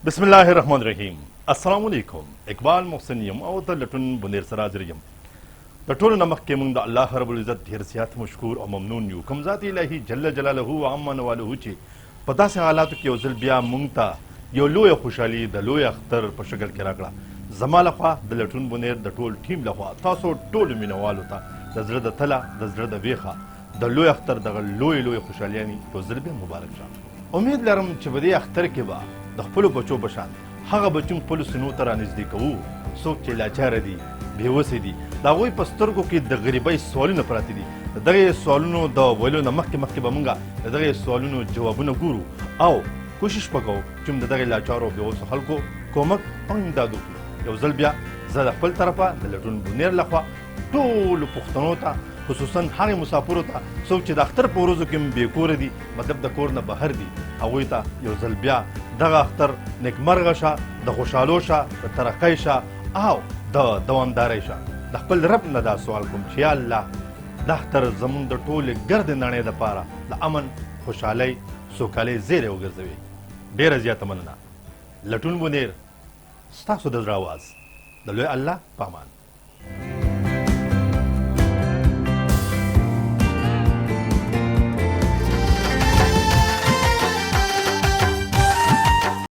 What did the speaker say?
بسم الله الرحمن الرحیم. السلام علیکم. اقبال محسن یم او د لټون بنیر سره حاضر یم. د ټولو نه مخکې موږ د الله رب العزت ډېر زیات مشکور او ممنون یو، کوم ذات الهي جل جلاله و عما نواله چې په داسې حالاتو کې یو ځل بیا موږ ته یو لویه خوشحالي د لوی اختر په شکل کې راکړه. زما لخوا، د لټون بنیر د ټول ټیم لخوا، تاسو ټولو مینوالو ته د زړه د تله، د زړه د ویښه د لوی اختر دغه لوی لوی خوشحالیانې یو ځل بیا مبارک شه. امید لرم چې په دې اختر کې به د خپلو بچو په شان هغه بچي خپلو سینو ته رانږدې کوو، څوک چې لاچاره دي، بېوسې دي، د هغوی په سترګو کې د غریبۍ سوالونه پراته دي. د دغې سوالونو د ویلو نه مخکې مخکې به موږ د دغې سوالونو جوابونه ګورو او کوشش به کوو چې موږ د دغې لاچارو او بېوسو خلکو کومک او امداد وکړو. یو ځل بیا زه د خپل طرفه، د لټون بونیر لخوا، ټولو پښتنو ته، خصوصا هغې مسافرو ته څوک چې د اختر په ورځو کې هم بې کوره دي، مطلب د کور نه بهر دي، هغوی ته یو ځل بیا دغه اختر نیکمرغه شه، د خوشحالو شه، د ترقۍ شه او د دوامدارۍ شه. د خپل رب نه دا سوال کوم چې یا الله، دا اختر زمونږ د ټولې ګردې نړۍ دپاره د امن، خوشحالۍ، سوکالۍ زیری وګرځوي. ډېره زیاته مننه. لټون بونیر، ستاسو د زړه اواز. د لوی الله په امان.